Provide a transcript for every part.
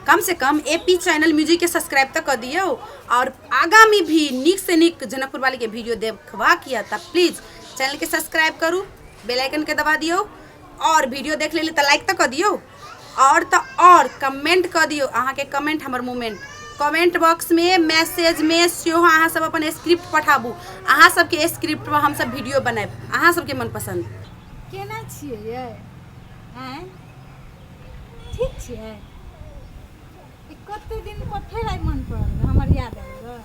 Come Se come A P channel music के subscribe तऽ कऽ दियौ आओर आगामी भी नीकसँ नीक जनकपुर वालीके वीडियो देखबाक यऽ तऽ प्लीज चैनलके सब्सक्राइब करू बेल आइकनके दबा दियौ आओर वीडियो देख लेली तऽ लाइक तऽ कऽ दियौ आओर तऽ आओर कमेंट कऽ दियौ अहाँके कमेंट हमर मूवमेंट कमेंट बॉक्समे मैसेजमे सेहो अहाँ सब अपन स्क्रिप्ट पठाबू अहाँ सबके स्क्रिप्ट पर हमसब वीडियो बनायब अहाँ सबके मनपसंद। केना छियै यै आँय ठीक छियै ई कते दिन पर फेर आइ मन पड़ल हमर याद आबि गेल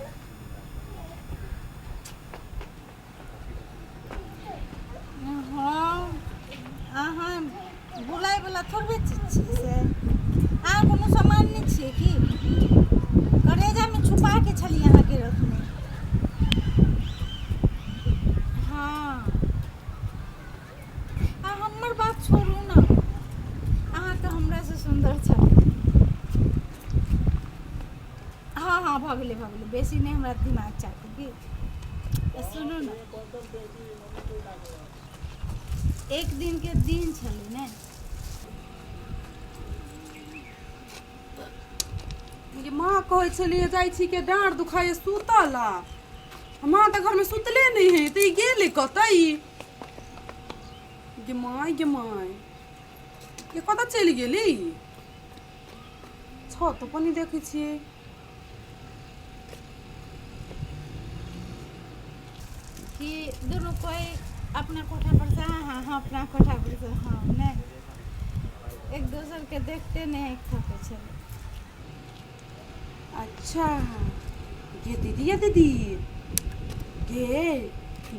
हँ अहाँ बुलायवला थोड़बे चीज छियै से अहाँ कोनो सामान नहि छियै की करेजामे छुपाके छलियै अहाँके रखने हँ आ हमर बात छोड़ू ने अहाँ तऽ हमरासँ सुन्दर छलियै हँ हँ भऽ गेलै भऽ गेलै बेसी नहि हमरा दिमाग चाटू की सुनू ने एक दिनके दिन छलै ने। गे माँ कहै छलियै जाइ छी के डाँड़ दुखाइए सुतल आ माँ तऽ घरमे सुतले नहि है तऽ ई गेलै कतऽ ई गे माय गे माय ये कतऽ चलि गेली छत पर नहि देखै छियै। कि दुनू कोइ अपना कोठा पर से हाँ हाँ अपना कोठा पर से हाँ नहि एक दोसर के देखते नहि आँखि थकै छलै। अच्छा गे दीदी ये दीदी गे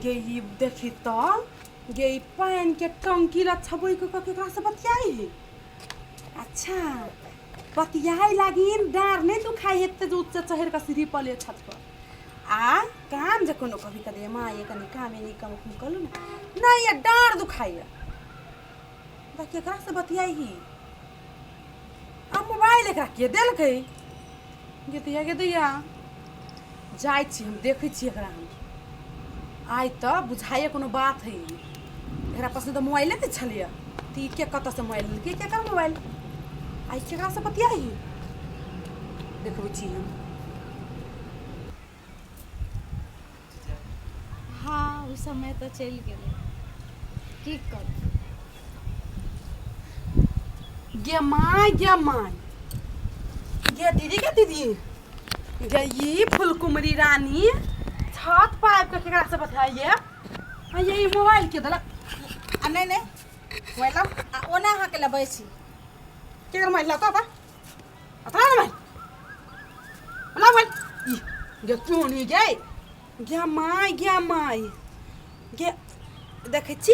गे ई देखी तऽ गे ई पानिके टंकी लग छबैक कऽ केकरा से बतियाइ है अच्छा बतियाइ लागिन डाँर नहि दुखाइ हेतै जे उच्च चढ़ि कऽ सीढ़ी पर ले छत पर आ काम जे कोनो कभी कभी माँ ये कनि काम एनी काम उम करू ने नहि ये डाँर दुखाइए तऽ केकरा से बतियाइ ही आ मोबाइल एकरा के देलकै गे दैया गे दैया जाइ छी हम देखै छी एकरा हम आइ तऽ बुझाइए कोनो बात है एकरा पास तऽ मोबाइले नहि छलैए तऽ ई के कतऽसँ मोबाइल लेलकै केकर मोबाइल आइ केकरासँ बतियाइ देखबै छी हम। हँ ओ समय तऽ चलि गेलै की करू। गे माय गे माय गे दीदी गे दीदी गे ई फुलकुमरी रानी छत पर आबि कऽ केकरा से बतियाइए आ ये ई मोबाइल के देलक आ नहि नहि मोबाइल लाउ आ ओना अहाँके लबै छी केकर मोबाइल लाउ तऽ अतरा मोबाइल लाउ मोबाइल ई गे क्यों नहीं गे गे माय गे माय गे देखै छी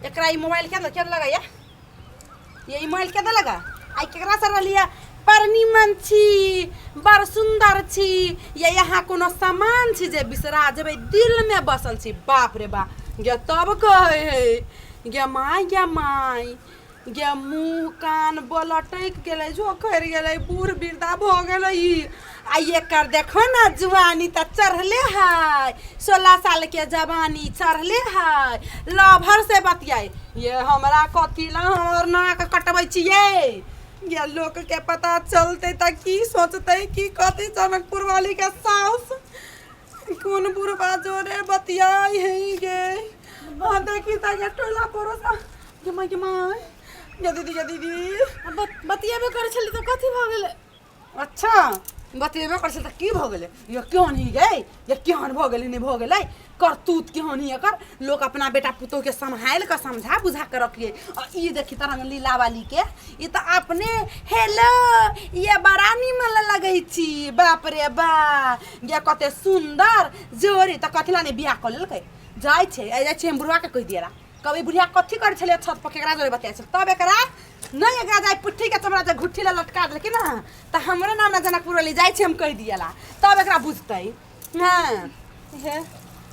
एकरा ई मोबाइल के के लगैया ये ई मोबाइल के देलक आइ केकरा से रहलियै बड़ निमन छी बड़ सुन्दर छी या यहाँ कोनो सामान छी जे बिसरा जेबै दिलमे बसल छी बाप रे बा गे तब कहै है गे माय गे माय गे मुँह कान बलटकि गेलै झोखरि गेलै बूढ़ वृद्धा भऽ गेलै ई आ एकर देखो ने जुआनी तऽ चढ़ले है 16 सालके जवानी चढ़ले है लभर से बतियाई ये हमरा कथी ला हमर नाक कटबै छियै ये लोकके पता चलतै तऽ की सोचतै की कहतै जनकपुर वालीके साउस कोन बुढ़बा जोरे बतियाई है गे हाँ देखी तऽ गे टोला पड़ोसा गे माय गे माय गे दीदी गे दीदी बतियेबे करै छली तऽ कथी भऽ गेलै। अच्छा बतेबे कर तऽ की भऽ गेलै ये केहन ही गे ये केहन भऽ गेलै नहि भऽ गेलै करतूत केहन ही एकर लोक अपना बेटा पुतोहके सम्हालि कऽ समझा बुझा कऽ रखिए आ ई देखी तरंग लीला वाली के ई तऽ अपने हेलो ये बड़ा निमन लगै छी बाप रे बा ये कते सुन्दर जोड़ी तऽ कथी ला नहि बियाह कऽ लेलकै जाइ छै जाइ छै हम बुढ़वाके कहि दियला कभी बुढ़िया कथी करै छलै छत पर केकरा जोरे बतियाइ छलै तब एकरा नहि एकरा जाय पुट्ठी के चमड़ा जे घुट्ठी लए लटका देलकै ने तऽ हमरो नाम ने जनकपुर वाली जाइ छै हम कहि दियला तब एकरा बुझतै हँ हे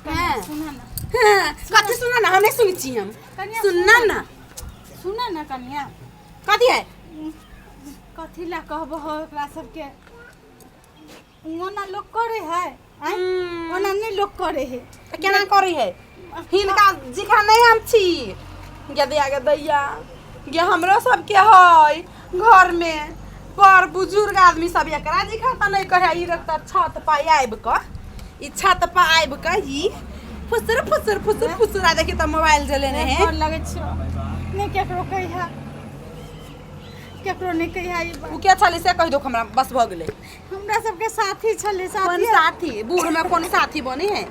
हँ सुनऽ ने हँ कथी सुनऽ ने हम नहि सुनै छी हम कनिया सुनना ने सुनऽ ने कनिया कथी है कथी लए कहबो हो एकरा सबके ओना लोक करे है आँय? ओना नहि लोक करे है तऽ केना करै है हिनका जिका नहि हम छी गे दैया गे दैया गे हमरो सबके है घरमे बड़ बुजुर्ग आदमी सब एकरा जी खाता नहीं कहे ई रखता छत पर आबि कऽ, ई छत पर आबि कऽ ई फुसुर फुसुर फुसुर फुसुर आ देखी तऽ मोबाइल जलेने है। गोर लगै छियौ, नहि केकरो कहिया, केकरो नहि कहिया ई बात। उ के छलै से कहि दो हमरा, बस भऽ गेलै। हमरा सबके साथी छलै। कोन साथी? साथी? बूढ़ में कोन साथी बनी है?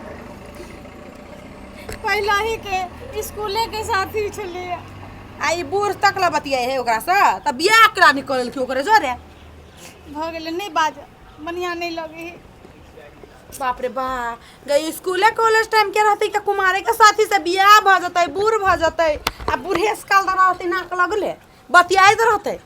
पहले ही के स्कूले के साथी छलै। आ ई बूढ़ तक ला बतियाइ है ओकरा से तऽ बियाह करा निकलल की ओकरे जोरे? भऽ गेलै, नहि बाज, बढ़िआँ नहि लगै है। बाप रे बा, गई स्कूले कॉलेज टाइम के रहती के कुमारे के साथी से बियाह भऽ जेतै, बूढ़ भऽ जेतै आ बूढ़े काल तऽ रहतै नाक लगले बतियाइत रहतै।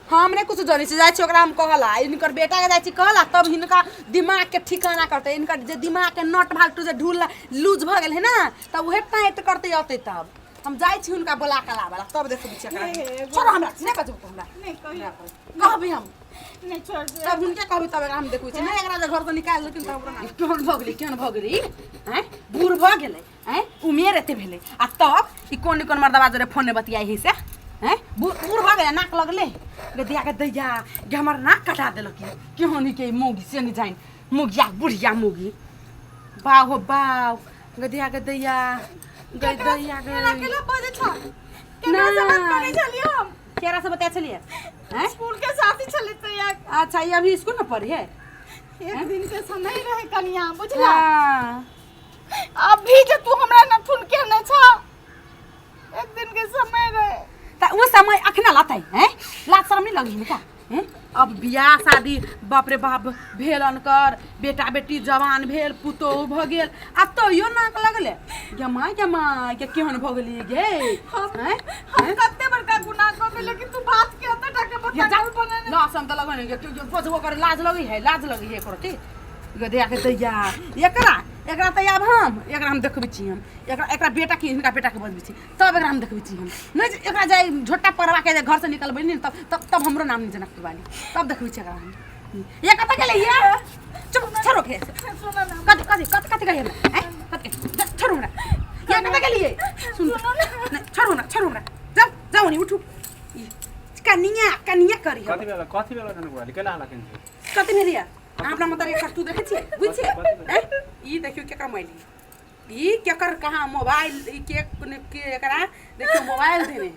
हम नहि कुछ जनै छी, जाइ छी ओकरा हम कहला, हिनकर बेटाके जाइ छी कहला, तब हिनका दिमागके ठिकाना करतै। हिनकर जे दिमागके नट भाल्टू जे ढूल लूज भऽ गेल है ने, तब उहे टाइट करतै अतै। तब हम जाइ छी हुनका बोला के लाबला, तब देखबै छी एकरा। छोड़ो हमरा, नहि बजबू हमरा। नहि कहियौ। कहबै हम। नहि, छोड़ दे। तब हुनके कहबै, तब एकरा हम देखबै छी। नहि, एकरा जे घरसँ निकालि देलखिन तब ओकरा केहन भऽ गेलै, केहन भऽ गेलै आँय, बूढ़ भऽ गेलै आँय, उमेर एते भेलै आ तब ई कोन कोन मर्दबा जोरे फोने बतियाइ है से आँय, बूढ़ भऽ गेलै, नाक लगलै गे दैया के दैया गे, हमर नाक कटा देलक ई केहन के मौगी से नहि जानि, मौगिया बुढ़िया मौगी, बाउ हो बाउ, गे दैया के दैया गे दैया गे। केना केना बजै छ? केकरा से बात करै छलियै हम? केरा से बतिया छलियै आँय? स्कूल के साथी छलै तऽ या। अच्छा, ई अभी स्कूल में पढ़ी है? एक दिन के समय रहे कनिया, बुझला? हाँ। अभी जे तू हमरा न फोन केने छ, एक दिन के समय रहे। त ओ समय अखना लातै हैं? लाज शरम नहीं लगी का हैं? अब बियाह शादी बाप रे बाप भेल, अनकर बेटा बेटी जवान भेल, पुतोहु भऽ गेल आ तैयो नाक लगले गे माय गे माय के केहन भऽ गेली गे हैं? हम कते बड़का गुनाह कऽ गेलियै कि तू बात के एते टा के ये बता जा बनेने? लाज शरम तऽ लगै नहीं गे, बजबो करे लाज लगै है, लाज लगै है एकरो के गे दैया के दैया। एकरा एकरा तऽ आब हम एकरा हम देखबै छी, हम एकरा एकरा बेटा के हिनका बेटा के बजबै छी, तब एकरा हम देखबै छी। हम नहि जे एकरा जाय झोटा पड़वा के जे घर से निकलबै ने, तब तब तब हमरो नाम नहि जनकपुर वाली। तब देखबै छी एकरा हम। ये कतऽ गेलै ये? चुप, छोड़ो के। सुनो ना। कथी कथी कथी कथी कहिए हमरा आँय? कथी? छोड़ू हमरा। ये कतऽ गेलियै? सुन, नहि छोड़ू हमरा, छोड़ू हमरा, जाउ जाउ नहीं, उठू। ई, कनिया कनिया करी हम। कथी भेल? कथी भेल जनकपुर वाली? केला हल्ला केने छै? कथी भेल? ये अहाँ अपना मतलब एक तू देखै छियै, बुझै छियै? आँय? ई देखियौ केकर मोबाइल है, ई केकर कहाँ मोबाइल, ई के के एकरा देखियौ मोबाइल देने है।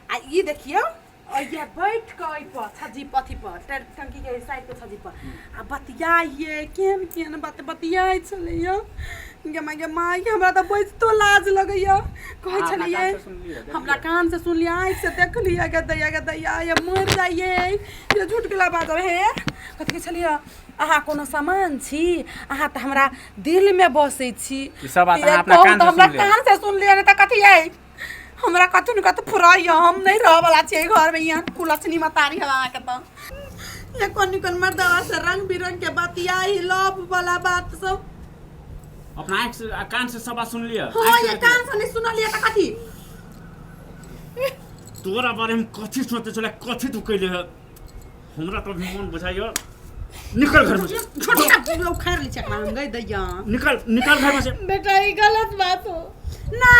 आ ई देखियौ और ये बैठ कऽ एहि पर छज्जी अथी पर टंकी के साइड पे छज्जी पर आ बतियाइए, केहन केहन बात बतियाइ छलैया गे माय गे माय, हमरा तऽ बजितो लाज लगैया। कहै अहाँ अपना छलियै कान से सुनलियै, देखलियै? हमरा कान से सुनलियै, आँखि से देखलियै गे दैया गे दैया, ये मरि जाइए, ये झूठ केला बाजब हे। कथी कहै छलियै? अहाँ कोनो सामान छी, अहाँ तऽ हमरा दिलमे बसै छी। ई सब बात ये अहाँ अपना कहू कान तऽ से हमरा सुनलियै? कान से सुनलियै, नहि तऽ कथी अइ? हमरा कथी ने कथी फुराइए, हम नहि रहऽवला छियै घरमे, यहाँ कुलक्षणी मतारी है अहाँके तऽ। ये कोन कोन मर्दवा से रंग बिरंग के बतियाई, लव वाला बात सब। अपना आँखि से आ कान से सब बात सुनलियै? हाँ। आँखि से ये देखलियै? कान से नहीं सुनलियै तऽ कथी? तोरा बारे में कथी सोचते छले, कथी तू कैले है, हमरा तो अभी मन बुझाइयो। निकल घर में से। छोटा उखाड़ ली चकरा हम गई दैया। निकल, निकल घर में से। बेटा, ई गलत बात हो। ना,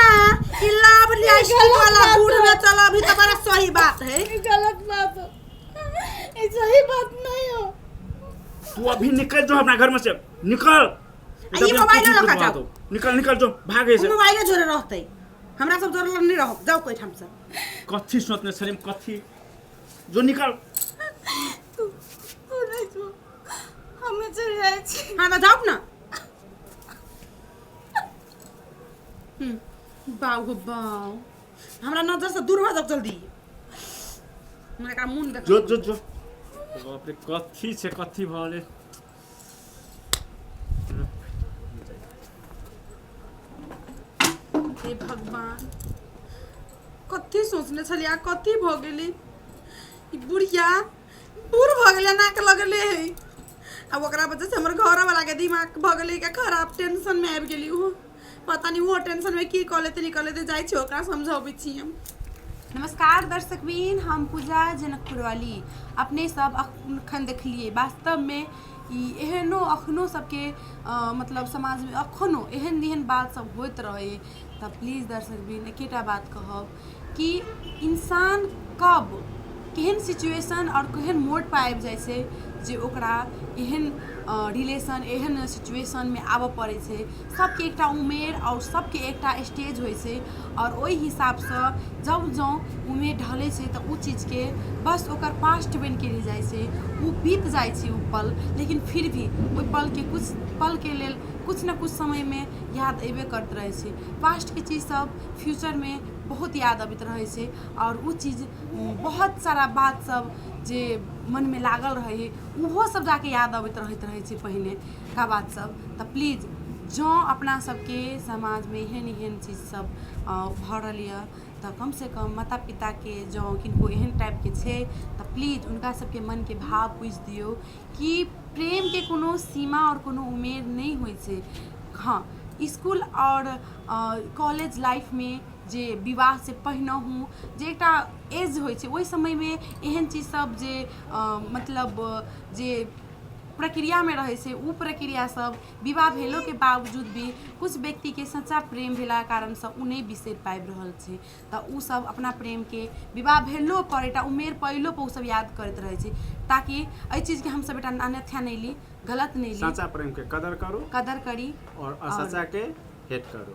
ई लव लिपस्टिक गलत वाला बात बूढ़ है। में चलो अभी तो बड़ा सही बात है। ई गलत बात हो, ई सही बात नहीं हो। तू अभी निकल जो अपना घर में से, निकल। आ ई मोबाइलो लऽ कऽ जाउ। निकल, निकल जो, भाग ऐसे। मोबाइले जोरे रहतै, हमरा सब जोरे नहीं रहब, जाउ कोई ठाम से। कथी सोचने छलिम कथी? जो निकल। तू तू नहीं जो, हमें चल जाइ छी। हाँ तऽ जाउ ना। बाउ हो बाउ, हमरा नजर से दूर भऽ जाउ जल्दी, हमरा एकरा मुँह देख। जो जो जो, बाप रे, कथी छै, कथी भऽ गेलै? हे भगवान, कथी सोचने छलियै आ कथी भऽ गेलै? ई बुढ़िया बूढ़ भऽ गेलै, नाक लगले है आ ओकरा वजह से हमर घरवला के दिमाग भऽ गेलै के खराब, टेंशन में आबि गेली ओहो, पता नहीं ओहो टेंशन में की कऽ लेतै, नहीं कऽ लेतै। जाइ छी ओकरा समझाबै छी हम। नमस्कार दर्शकबीन, हम पूजा जनकपुर वाली। अपने सब अखन देखलिए वास्तवमे ई एहनो अखनो सबके मतलब समाजमे अखनो एहन एहन बात सब होइत रहै। तऽ प्लीज दर्शकबीन, एकेटा बात कहब कि इंसान कब केहन सिचुएशन आओर केहन मोड़पर आबि जाइ छै जे ओकरा एहन रिलेशन एहन सिचुएशनमे आबऽ पड़ै छै। सबके एकटा उमेर आओर सबके एकटा स्टेज होइ छै आओर ओहि हिसाबसँ जब जँ उमेर ढलै छै तऽ ओ चीजके बस ओकर पास्ट बनिके रहि जाइ छै, ओ बीत जाइ छै ओ पल। लेकिन फिर भी ओहि पलके किछु पलके लेल किछु ने किछु समयमे याद अयबे करैत रहै छै। पास्टके चीज सब फ्यूचरमे बहुत याद अबैत रहै छै आओर ओ चीज बहुत सारा बात सब जे मनमे लागल रहै हइ ओहो सब जाके याद अबैत रहैत रहै छै पहिनेका बात सब। तऽ प्लीज जँ अपना सबके समाजमे एहन एहन चीज सब भऽ रहल यऽ तऽ कमसँ कम माता पिताके जँ किनको एहन टाइपके छै तऽ प्लीज हुनका सबके मनके भाव बुझि दियौ कि प्रेमके कोनो सीमा आओर कोनो उमेर नहि होइ छै। हँ, इसकुल आओर कॉलेज लाइफमे जे विवाहसँ पहिनहु जे एकटा एज होइ छै ओहि समयमे एहन चीज सब जे मतलब जे प्रक्रियामे रहै छै ओ प्रक्रिया सब विवाह भेलोके बावजूद भी किछु व्यक्तिके सच्चा प्रेम भेलाके कारणसँ ओ नहि बिसरि पाबि रहल छै। तऽ ओ सब अपना प्रेमके विवाह भेलोपर एकटा उमेर पयलोपर ओ सब याद करैत रहै छै, ताकि एहि चीजके हमसब एकटा अन्यथा नहि ली, गलत नहि ली। साचा प्रेमके कदर करू, कदर करी आओर असच्चाके हेट करू।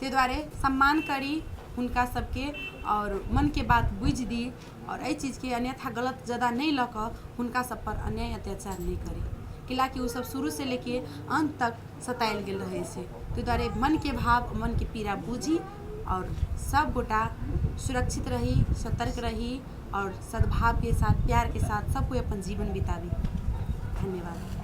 ताहि दुआरे सम्मान करी हुनका सबके आओर मनके बात बुझि दी आओर एहि चीजके अन्यथा गलत जादा नहि लऽ कऽ हुनका सबपर अन्याय अत्याचार नहि करी, कैलाकि ओसब शुरूसँ लेके अन्त तक सतायल गेल रहै छै। ताहि दुआरे मनके भाव मनके पीड़ा बुझी आओर सब गोटा सुरक्षित रही, सतर्क रही आओर सद्भावके साथ, प्यारके साथ सब कोइ अपन जीवन बिताबी। धन्यवाद।